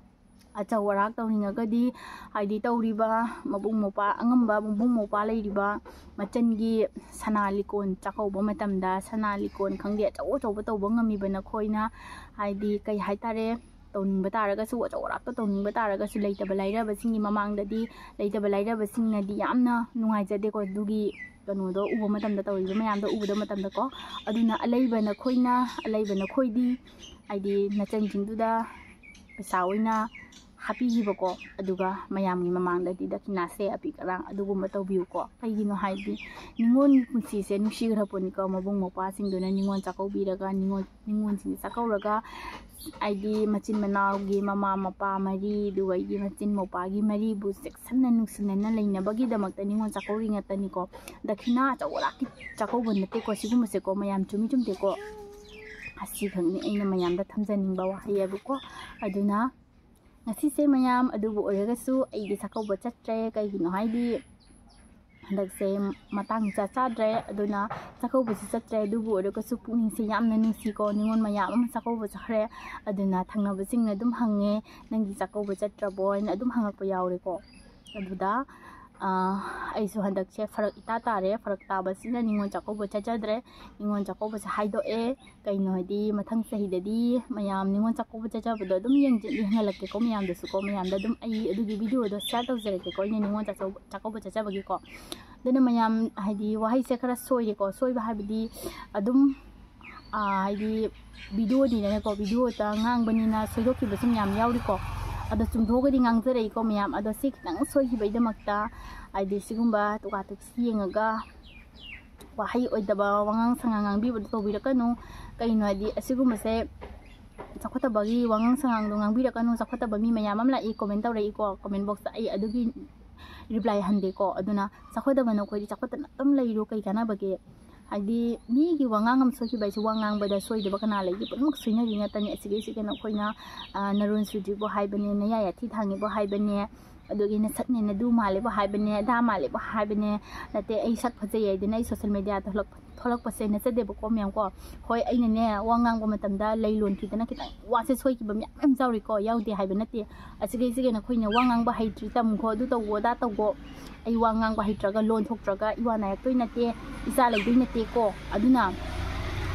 ꯑꯆꯧ ꯑꯔꯥꯛ ꯇꯧꯅꯤꯡꯉꯒꯗꯤ, ꯍꯥꯏꯗꯤ ꯇꯧꯔꯤꯕ ꯃꯕꯨꯡ ꯃꯧꯄ꯭ꯋꯥ, ꯑꯉꯝꯕ ꯃꯕꯨꯡ ꯃꯧꯄ꯭ꯋꯥ ꯂꯩꯔꯤꯕ ꯃꯆꯟꯒꯤ ꯁꯅꯥ ꯂꯤꯀꯣꯟ ꯆꯥꯛꯀꯧꯕ ꯃꯇꯝꯗ ꯁꯅꯥ ꯂꯤꯀꯣꯟ ꯈꯪꯗꯦ, ꯑꯆꯧ ꯑꯆꯧꯕ ꯇꯧꯕ ꯉꯝꯃꯤꯕ ꯅꯈꯣꯏꯅ, ꯍꯥꯏꯗꯤ ꯀꯩ ꯍꯥꯏꯇꯥꯔꯦ, ꯇꯧꯅꯤꯡꯕ ꯇꯥꯔꯒꯁꯨ, ꯑꯆꯧ ꯑꯔꯥꯛꯇ ꯇꯧꯅꯤꯡꯕ ꯇꯥꯔꯒꯁꯨ, ꯂꯩꯇꯕ ꯂꯥꯏꯔꯕꯁꯤꯡꯒꯤ ꯃꯃꯥꯡꯗꯗꯤ, ꯂꯩꯇꯕ ꯂꯥꯏꯔꯕꯁꯤꯡꯅꯗꯤ ꯌꯥꯝꯅ ꯅꯨꯡꯉꯥꯏꯖꯗꯦꯀꯣ ꯑꯗꯨꯒꯤ ꯀꯩꯅꯣꯗꯣ ꯎꯕ ꯃꯇꯝꯗ, ꯇꯧꯔꯤꯕ ꯃꯌꯥꯝꯗꯣ ꯎꯕꯗ ꯃꯇꯝꯗꯀꯣ꯫ ꯑꯗꯨꯅ ꯑꯂꯩꯕ ꯅꯈꯣꯏꯅ, ꯑꯂꯩꯕ ꯅꯈꯣꯏꯗꯤ, ꯍꯥꯏꯗꯤ ꯅꯆꯟꯁꯤꯡꯗꯨꯗ ꯄꯩꯁꯥ ꯑꯣꯏꯅ ꯍꯥꯞꯄꯤꯈꯤꯕꯀꯣ, ꯑꯗꯨꯒ ꯃꯌꯥꯝꯒꯤ ꯃꯃꯥꯡꯗꯗꯤ ꯗꯈꯤꯅꯥꯁꯦ ꯑꯄꯤꯛ ꯑꯔꯥꯡ ꯑꯗꯨꯒꯨꯝꯕ ꯇꯧꯕꯤꯌꯨꯀꯣ꯫ ꯀꯩꯒꯤꯅꯣ ꯍꯥꯏꯗꯤ ꯅꯤꯉꯣꯜꯒꯤ ꯄꯨꯟꯁꯤꯁꯦ ꯅꯨꯡꯁꯤꯈ꯭ꯔ ꯄꯣꯠꯅꯤꯀꯣ꯫ ꯃꯕꯨꯡ ꯃꯧꯄ꯭ꯋꯥꯁꯤꯡꯗꯨꯅ ꯅꯤꯉꯣꯜ ꯆꯥꯛꯀꯧꯕꯤꯔꯒ, ꯅꯤꯉꯣꯜ, ꯅꯤꯉꯣꯜꯁꯤꯡꯁꯦ ꯆꯥꯛꯀꯧꯔꯒ, ꯍꯥꯏꯗꯤ ꯃꯆꯤꯟ ꯃꯅꯥꯎꯒꯤ ꯃꯃꯥ ꯃꯄꯥ ꯃꯔꯤ, ꯑꯗꯨꯒ ꯑꯩꯒꯤ ꯃꯆꯤꯟ ꯃꯧꯄ꯭ꯋꯥꯒꯤ ꯃꯔꯤꯕꯨ ꯆꯦꯛꯁꯤꯟꯅ ꯅꯨꯡꯁꯤꯅꯅ ꯂꯩꯅꯕꯒꯤꯗꯃꯛꯇ ꯅꯤꯉꯣꯜ ꯆꯥꯛꯀꯧꯔꯤ ꯉꯥꯛꯇꯅꯤꯀꯣ꯫ ꯗꯈꯤꯅꯥ ꯑꯆꯧ ꯑꯔꯥꯛꯀꯤ ꯆꯥꯛꯀꯧꯕ ꯅꯠꯇꯦꯀꯣ ꯁꯤꯒꯨꯝꯕꯁꯦꯀꯣ, ꯃꯌꯥꯝ ꯆꯨꯝꯃꯤ ꯆꯨꯝꯗꯦꯀꯣ꯫ ꯑꯁꯤꯈꯛꯅꯤ ꯑꯩꯅ ꯃꯌꯥꯝꯗ ꯊꯝꯖꯅꯤꯡꯕ ꯋꯥꯍꯩ ꯍꯥꯏꯕꯨꯀꯣ꯫ ꯑꯗꯨꯅ ꯉꯁꯤꯁꯦ ꯃꯌꯥꯝ, ꯑꯗꯨꯕꯨ ꯑꯣꯏꯔꯒꯁꯨ ꯑꯩꯗꯤ ꯆꯥꯛꯀꯧꯕ ꯆꯠꯇ꯭ꯔꯦ꯫ ꯀꯩꯒꯤꯅꯣ ꯍꯥꯏꯗꯤ ꯍꯟꯗꯛꯁꯦ ꯃꯇꯥꯡ ꯏꯆꯥ ꯆꯥꯗ꯭ꯔꯦ, ꯑꯗꯨꯅ ꯆꯥꯛꯀꯧꯕꯁꯨ ꯆꯠꯇ꯭ꯔꯦ꯫ ꯑꯗꯨꯕꯨ ꯑꯣꯏꯔꯒꯁꯨ ꯄꯨꯛꯅꯤꯡꯁꯦ ꯌꯥꯝꯅ ꯅꯨꯡꯁꯤꯀꯣ꯫ ꯅꯤꯉꯣꯜ ꯃꯌꯥꯝ ꯑꯃ ꯆꯥꯛꯀꯧꯕ ꯆꯠꯈ꯭ꯔꯦ, ꯑꯗꯨꯅ ꯊꯪꯅꯕꯁꯤꯡꯅ ꯑꯗꯨꯝ ꯍꯪꯉꯦ, "ꯅꯪꯒꯤ ꯆꯥꯛꯀꯧꯕ ꯆꯠꯇ꯭ꯔꯕꯣ?" ꯍꯥꯏꯅ ꯑꯗꯨꯝ ꯍꯪꯉꯛꯄ ꯌꯥꯎꯔꯦꯀꯣ꯫ ꯑꯗꯨꯗ ꯑꯩꯁꯨ ꯍꯟꯗꯛꯁꯦ ꯐꯔꯛ ꯏꯇꯥ ꯇꯥꯔꯦ꯫ ꯐꯔꯛ ꯇꯥꯕꯁꯤꯅ ꯅꯤꯉꯣꯜ ꯆꯥꯛꯀꯧꯕ ꯆꯠꯆꯗ꯭ꯔꯦ꯫ ꯅꯤꯉꯣꯜ ꯆꯥꯛꯀꯧꯕꯁꯦ ꯍꯥꯏꯗꯣꯛꯑꯦ꯫ ꯀꯩꯅꯣ ꯍꯥꯏꯗꯤ ꯃꯊꯪ ꯆꯍꯤꯗꯗꯤ ꯃꯌꯥꯝ ꯅꯤꯉꯣꯜ ꯆꯥꯛꯀꯧꯕ ꯆꯠꯆꯕꯗꯣ ꯑꯗꯨꯝ ꯌꯦꯡꯖ-, ꯌꯦꯡꯍꯜꯂꯛꯀꯦꯀꯣ ꯃꯌꯥꯝꯗꯁꯨꯀꯣ꯫ ꯃꯌꯥꯝꯗ ꯑꯗꯨꯝ ꯑꯩ ꯑꯗꯨꯒꯤ ꯚꯤꯗꯤꯑꯣꯗꯣ ꯁꯤꯌꯥꯔ ꯇꯧꯖꯔꯛꯀꯦꯀꯣ, ꯑꯩꯅ ꯅꯤꯉꯣꯜ ꯆꯥꯛꯆꯧ-, ꯆꯥꯛꯀꯧꯕ ꯆꯠꯆꯕꯒꯤꯀꯣ꯫ ꯑꯗꯨꯅ ꯃꯌꯥꯝ ꯍꯥꯏꯗꯤ ꯋꯥꯍꯩꯁꯦ ꯈꯔ ꯁꯣꯏꯔꯦꯀꯣ꯫ ꯁꯣꯏꯕ ꯍꯥꯏꯕꯗꯤ ꯑꯗꯨꯝ, ꯑꯥ, ꯍꯥꯏꯗꯤ ꯚꯤꯗꯤꯑꯣꯅꯤꯗꯅꯀꯣ, ꯚꯤꯗꯤꯑꯣꯗ ꯉꯥꯡꯕꯅꯤꯅ ꯁꯣꯏꯗꯣꯛꯈꯤꯕꯁꯨ ꯃꯌꯥꯝ ꯌꯥꯎꯔꯤꯀꯣ꯫ ꯑꯗꯣ ꯆꯨꯝꯊꯣꯛꯑꯒꯗꯤ ꯉꯥꯡꯖꯔꯛꯏꯀꯣ ꯃꯌꯥꯝ꯫ ꯑꯗꯣ ꯁꯤ ꯈꯤꯇꯪ ꯁꯣꯏꯈꯤꯕꯩꯗꯃꯛꯇ ꯍꯥꯏꯗꯤ ꯁꯤꯒꯨꯝꯕ ꯇꯨꯀꯥ ꯇꯨꯛꯁꯤ ꯌꯦꯡꯉꯒ ꯋꯥꯍꯩ ꯑꯣꯏꯗꯕ ꯋꯥꯉꯥꯡ ꯁꯉꯥꯡ ꯉꯥꯡꯕꯤꯕꯗꯣ ꯇꯧꯕꯤꯔꯛꯀꯅꯨ꯫ ꯀꯩꯅꯣ ꯍꯥꯏꯗꯤ ꯑꯁꯤꯒꯨꯝꯕꯁꯦ ꯆꯥꯎꯈꯠꯇꯕꯒꯤ ꯋꯥꯉꯥꯡ ꯁꯉꯥꯡꯗꯣ ꯉꯥꯡꯕꯤꯔꯛꯀꯅꯨ꯫ ꯆꯥꯎꯈꯠꯇꯕ ꯃꯤ ꯃꯌꯥꯝ ꯑꯃ ꯂꯥꯛꯏ, ꯀꯣꯃꯦꯟ ꯇꯧꯔꯛꯏꯀꯣ꯫ ꯀꯣꯃꯦꯟ ꯕꯣꯛꯁꯇ ꯑꯩ ꯑꯗꯨꯒꯤ ꯔꯤꯄ꯭ꯂꯥꯏ ꯍꯟꯗꯦꯀꯣ꯫ ꯑꯗꯨꯅ ꯆꯥꯎꯈꯠꯇꯕ ꯅꯈꯣꯏꯗꯤ ꯆꯥꯎꯈꯠꯇꯅ ꯑꯗꯨꯝ ꯂꯩꯔꯣ, ꯀꯩ ꯀꯥꯟꯅꯕꯒꯦ? ꯍꯥꯏꯗꯤ ꯃꯤꯒꯤ ꯋꯥꯉꯥꯡ ꯑꯃ ꯁꯣꯏꯈꯤꯕ ꯍꯥꯏꯁꯦ, ꯋꯥ ꯉꯥꯡꯕꯗ ꯁꯣꯏꯗꯕ ꯀꯅꯥ ꯂꯩꯒꯦ? ꯄꯨꯝꯅꯃꯛ ꯁꯣꯏꯅꯔꯤ ꯉꯥꯛꯇꯅꯤ꯫ ꯑꯁꯤꯒꯩꯁꯤꯒ ꯅꯈꯣꯏꯅ, ꯑ, ꯅꯔꯣꯟ ꯁꯨꯗ꯭ꯔꯤꯕꯣ ꯍꯥꯏꯕꯅꯦ, ꯅꯌꯥ ꯌꯥꯊꯤ ꯊꯥꯡꯉꯤꯕꯣ ꯍꯥꯏꯕꯅꯦ, ꯑꯗꯨꯒꯤ ꯅꯁꯛꯅꯦ ꯅꯗꯨ ꯃꯥꯜꯂꯤꯕꯣ ꯍꯥꯏꯕꯅꯦ, ꯑꯗꯥ ꯃꯥꯜꯂꯤꯕꯣ ꯍꯥꯏꯕꯅꯦ꯫ ꯅꯠꯇꯦ, ꯑꯩ ꯁꯛ ꯐꯖꯩ ꯍꯥꯏꯗꯅ ꯑꯩ ꯁꯣꯁꯦꯜ ꯃꯦꯗꯤꯌꯥ ꯊꯣꯛꯂꯛ-, ꯊꯣꯛꯂꯛꯄꯁꯦ ꯅꯠꯆꯗꯦꯕꯀꯣ, ꯃꯌꯥꯝ ꯀꯣ꯫ ꯍꯣꯏ, ꯑꯩꯅꯅꯦ, ꯋꯥ ꯉꯥꯡꯕ ꯃꯇꯝꯗ ꯂꯩ ꯂꯣꯟ ꯊꯤꯗꯅ ꯈꯤꯇꯪ ꯋꯥꯁꯦ ꯁꯣꯏꯈꯤꯕ ꯃꯌꯥꯝ ꯌꯥꯝ ꯌꯥꯎꯔꯤꯀꯣ, ꯌꯥꯎꯗꯦ ꯍꯥꯏꯕ ꯅꯠꯇꯦ꯫ ꯑꯁꯤꯒꯩꯁꯤꯒ ꯅꯈꯣꯏꯅ ꯋꯥ ꯉꯥꯡꯕ ꯍꯩꯇ꯭ꯔꯤ, ꯇꯝꯈꯣ, ꯑꯗꯨ ꯇꯧꯈꯣ, ꯑꯗꯥ ꯇꯧꯈꯣ꯫ ꯑꯩ ꯋꯥ ꯉꯥꯡꯕ ꯍꯩꯇ꯭ꯔꯒ, ꯂꯣꯟ ꯊꯣꯛꯇ꯭ꯔꯒ ꯏꯋꯥ ꯅꯥꯏꯔꯛꯇꯣꯏ ꯅꯠꯇꯦ, ꯏꯆꯥ ꯂꯩꯗꯣꯏ ꯅꯠꯇꯦꯀꯣ꯫ ꯑꯗꯨꯅ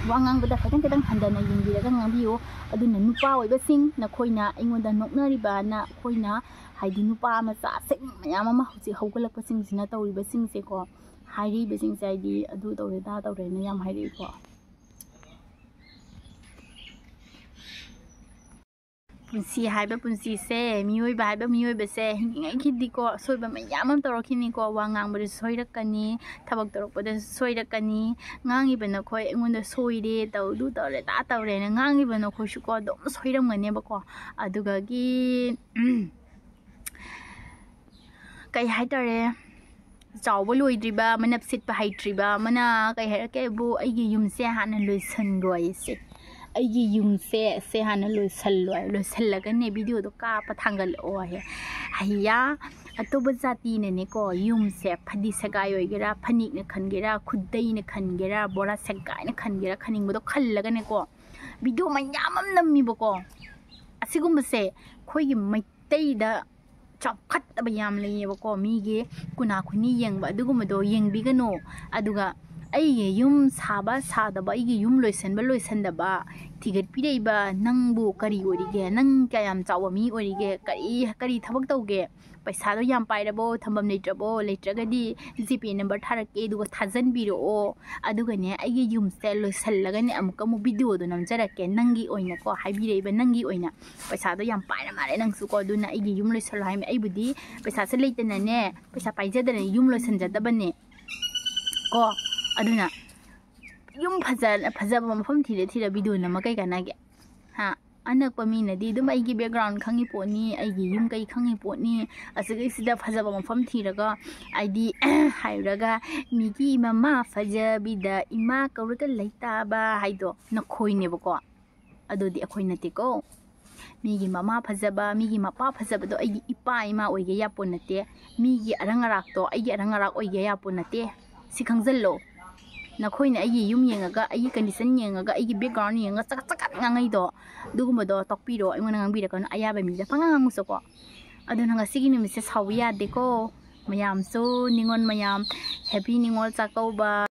ꯋꯥ ꯉꯥꯡꯕꯗ ꯈꯤꯇꯪ ꯈꯤꯇꯪ ꯍꯟꯊꯅ ꯌꯦꯡꯕꯤꯔꯒ ꯉꯥꯡꯕꯤꯌꯨ꯫ ꯑꯗꯨꯅ ꯅꯨꯄꯥ ꯑꯣꯏꯕꯁꯤꯡ, ꯅꯈꯣꯏꯅ ꯑꯩꯉꯣꯟꯗ ꯅꯣꯛꯅꯔꯤꯕ, ꯅꯈꯣꯏꯅ ꯍꯥꯏꯗꯤ ꯅꯨꯄꯥ ꯃꯆꯥꯁꯤꯡ ꯃꯌꯥꯝ ꯑꯃ ꯍꯧꯖꯤꯛ ꯍꯧꯒꯠꯂꯛꯄꯁꯤꯡꯁꯤꯅ ꯇꯧꯔꯤꯕꯁꯤꯡꯁꯦꯀꯣ, ꯍꯥꯏꯔꯤꯕꯁꯤꯡꯁꯦ ꯍꯥꯏꯗꯤ ꯑꯗꯨ ꯇꯧꯔꯦ, ꯑꯗꯥ ꯇꯧꯔꯦꯅ ꯌꯥꯝ ꯍꯥꯏꯔꯛꯏꯀꯣ꯫ ꯄꯨꯟꯁꯤ ꯍꯥꯏꯕ ꯄꯨꯟꯁꯤꯁꯦ, ꯃꯤꯑꯣꯏꯕ ꯍꯥꯏꯕ ꯃꯤꯑꯣꯏꯕꯁꯦ ꯍꯤꯡꯉꯤꯉꯩꯒꯤꯗꯤꯀꯣ ꯑꯁꯣꯏꯕ ꯃꯌꯥꯝ ꯑꯃ ꯇꯧꯔꯛꯈꯤꯅꯤꯀꯣ꯫ ꯋꯥ ꯉꯥꯡꯕꯗꯁꯨ ꯁꯣꯏꯔꯛꯀꯅꯤ, ꯊꯕꯛ ꯇꯧꯔꯛꯄꯗꯁꯨ ꯁꯣꯏꯔꯛꯀꯅꯤ꯫ ꯉꯥꯡꯉꯤꯕ ꯅꯈꯣꯏ ꯑꯩꯉꯣꯟꯗ ꯁꯣꯏꯔꯦ, ꯇꯧꯗꯨ ꯇꯧꯔꯦ, ꯇꯥ ꯇꯧꯔꯦꯅ ꯉꯥꯡꯉꯤꯕ ꯅꯈꯣꯏꯁꯨꯀꯣ ꯑꯗꯨꯝ ꯁꯣꯏꯔꯝꯒꯅꯦꯕꯀꯣ꯫ ꯑꯗꯨꯒꯒꯤ ꯀꯩ ꯍꯥꯏꯇꯥꯔꯦ, ꯆꯥꯎꯕ ꯂꯣꯏꯗ꯭ꯔꯤꯕ, ꯃꯅꯞ ꯁꯤꯠꯄ ꯍꯩꯇ꯭ꯔꯤꯕ ꯑꯃꯅ ꯀꯩ ꯍꯥꯏꯔꯛꯀꯦꯕꯨ, "ꯑꯩꯒꯤ ꯌꯨꯝꯁꯦ ꯍꯥꯟꯅ ꯂꯣꯏꯁꯟꯈ꯭ꯔꯣ ꯑꯩꯁꯦ, ꯑꯩꯒꯤ ꯌꯨꯝꯁꯦ ꯁꯦ ꯍꯥꯟꯅ ꯂꯣꯏꯁꯜꯂꯣ, ꯂꯣꯏꯁꯜꯂꯒꯅꯦ ꯚꯤꯗꯤꯑꯣꯗꯣ ꯀꯥꯞꯄ ꯊꯥꯡꯒꯠꯂꯛꯑꯣ" ꯍꯥꯏ꯫ ꯍꯩꯌꯥ, ꯑꯇꯣꯞꯄ ꯖꯥꯇꯤꯅꯅꯦꯀꯣ, ꯌꯨꯝꯁꯦ ꯐꯗꯤ ꯁꯦꯒꯥꯏ ꯑꯣꯏꯒꯦꯔꯥ, ꯐꯅꯦꯛꯅ ꯈꯟꯒꯦꯔꯥ, ꯈꯨꯗꯩꯅ ꯈꯟꯒꯦꯔꯥ, ꯕꯣꯔꯥ ꯁꯦꯒꯥꯏꯅ ꯈꯟꯒꯦꯔꯥ, ꯈꯟꯅꯤꯡꯕꯗꯣ ꯈꯜꯂꯒꯅꯦꯀꯣ, ꯚꯤꯗꯤꯑꯣ ꯃꯌꯥꯝ ꯑꯃ ꯅꯝꯃꯤꯕꯀꯣ꯫ ꯑꯁꯤꯒꯨꯝꯕꯁꯦ ꯑꯩꯈꯣꯏꯒꯤ ꯃꯩꯇꯩꯗ ꯆꯥꯎꯈꯠꯇꯕ ꯌꯥꯝ ꯂꯩꯌꯦꯕꯀꯣ꯫ ꯃꯤꯒꯤ ꯈꯨꯅꯥ ꯈꯨꯅꯤ ꯌꯦꯡꯕ ꯑꯗꯨꯒꯨꯝꯕꯗꯣ ꯌꯦꯡꯕꯤꯒꯅꯨ꯫ ꯑꯗꯨꯒ ꯑꯩꯒꯤ ꯌꯨꯝ ꯁꯥꯕ ꯁꯥꯗꯕ, ꯑꯩꯒꯤ ꯌꯨꯝ ꯂꯣꯏꯁꯟꯕ ꯂꯣꯏꯁꯟꯗꯕ ꯊꯤꯒꯠꯄꯤꯔꯛꯏꯕ ꯅꯪꯕꯨ ꯀꯔꯤ ꯑꯣꯏꯔꯤꯒꯦ? ꯅꯪ ꯀꯌꯥꯝ ꯆꯥꯎꯕ ꯃꯤ ꯑꯣꯏꯔꯤꯒꯦ? ꯀꯔꯤ, ꯀꯔꯤ ꯊꯕꯛ ꯇꯧꯒꯦ? ꯄꯩꯁꯥꯗꯣ ꯌꯥꯝ ꯄꯥꯏꯔꯕꯣ? ꯊꯝꯐꯝ ꯂꯩꯇ꯭ꯔꯕꯣ? ꯂꯩꯇ꯭ꯔꯒꯗꯤ ꯖꯤꯄꯦ ꯅꯝꯕꯔ ꯊꯥꯔꯛꯀꯦ, ꯑꯗꯨꯒ ꯊꯥꯖꯟꯕꯤꯔꯛꯑꯣ꯫ ꯑꯗꯨꯒꯅꯦ, ꯑꯩꯒꯤ ꯌꯨꯝꯁꯦ ꯂꯣꯏꯁꯜꯂꯒꯅꯦ ꯑꯃꯨꯛꯀ ꯑꯃꯨꯛ ꯚꯤꯗꯤꯑꯣꯗꯣ ꯅꯝꯖꯔꯛꯀꯦ, ꯅꯪꯒꯤ ꯑꯣꯏꯅꯀꯣ, ꯍꯥꯏꯕꯤꯔꯛꯏꯕ ꯅꯪꯒꯤ ꯑꯣꯏꯅ꯫ ꯄꯩꯁꯥꯗꯣ ꯌꯥꯝ ꯄꯥꯏꯔ ꯃꯥꯜꯂꯦ ꯅꯪꯁꯨꯀꯣ꯫ ꯑꯗꯨꯅ ꯑꯩꯒꯤ ꯌꯨꯝ ꯂꯣꯏꯁꯜꯂꯣ ꯍꯥꯏꯕꯅꯤ꯫ ꯑꯩꯕꯨꯗꯤ ꯄꯩꯁꯥꯁꯦ ꯂꯩꯇꯅꯅꯦ, ꯄꯩꯁꯥ ꯄꯥꯏꯖꯗꯅ ꯌꯨꯝ ꯂꯣꯏꯁꯟꯖꯗꯕꯅꯦ ꯀꯣ꯫ ꯑꯗꯨꯅ ꯌꯨꯝ ꯐꯖ-, ꯐꯖꯕ ꯃꯐꯝ ꯊꯤꯔ ꯊꯤꯔ ꯚꯤꯗꯤꯑꯣ ꯅꯝꯃ ꯀꯩ ꯀꯥꯟꯅꯒꯦ? ꯍꯥ? ꯑꯅꯛꯄ ꯃꯤꯅꯗꯤ ꯑꯗꯨꯝ ꯑꯩꯒꯤ background ꯈꯪꯉꯤ ꯄꯣꯠꯅꯤ, ꯑꯩꯒꯤ ꯌꯨꯝ ꯀꯩ ꯈꯪꯉꯤ ꯄꯣꯠꯅꯤ꯫ ꯑꯁꯤꯒꯤꯁꯤꯗ ꯐꯖꯕ ꯃꯐꯝ ꯊꯤꯔꯒ ꯍꯥꯏꯗꯤ ꯍꯥꯏꯔꯒ "ꯃꯤꯒꯤ ꯃꯃꯥ ꯐꯖꯕꯤꯗ ꯏꯃꯥ ꯀꯧꯔꯒ ꯂꯩꯇꯥꯕ" ꯍꯥꯏꯗꯣ ꯅꯈꯣꯏꯅꯦꯕꯀꯣ꯫ ꯑꯗꯨꯗꯤ ꯑꯩꯈꯣꯏ ꯅꯠꯇꯦꯀꯣ꯫ ꯃꯤꯒꯤ ꯃꯃꯥ ꯐꯖꯕ, ꯃꯤꯒꯤ ꯃꯄꯥ ꯐꯖꯕꯗꯣ ꯑꯩꯒꯤ ꯏꯄꯥ ꯏꯃꯥ ꯑꯣꯏꯒꯦ ꯌꯥꯄꯣ ꯅꯠꯇꯦ꯫ ꯃꯤꯒꯤ ꯑꯔꯪ ꯑꯔꯥꯛꯇꯣ ꯑꯩꯒꯤ ꯑꯔꯪ ꯑꯔꯥꯛ ꯑꯣꯏꯒꯦ ꯌꯥꯄꯣ ꯅꯠꯇꯦ꯫ ꯁꯤ ꯈꯪꯖꯜꯂꯣ꯫ ꯅꯈꯣꯏꯅ ꯑꯩꯒꯤ ꯌꯨꯝ ꯌꯦꯡꯉꯒ, ꯑꯩꯒꯤ condition ꯌꯦꯡꯉꯒ, ꯑꯩꯒꯤ background ꯌꯦꯡꯉꯒ ꯆꯒꯠ ꯆꯒꯠ ꯉꯥꯡꯉꯩꯗꯣ, ꯑꯗꯨꯒꯨꯝꯕꯗꯣ ꯇꯣꯛꯄꯤꯔꯣ꯫ ꯑꯩꯉꯣꯟꯗ ꯉꯥꯡꯕꯤꯔꯛꯀꯅꯨ꯫ ꯑꯌꯥꯕ ꯃꯤꯗ ꯄꯪꯉꯥꯡ ꯉꯥꯡꯉꯨꯁꯨꯀꯣ꯫ ꯑꯗꯨꯅ ꯉꯁꯤꯒꯤ ꯅꯨꯃꯤꯠꯁꯦ ꯁꯥꯎꯕ ꯌꯥꯗꯦꯀꯣ꯫ ꯃꯌꯥꯝꯁꯨ ꯅꯤꯉꯣꯜ ꯃꯌꯥꯝ, happy ꯅꯤꯉꯣꯜ ꯆꯥꯛꯀꯧꯕ꯫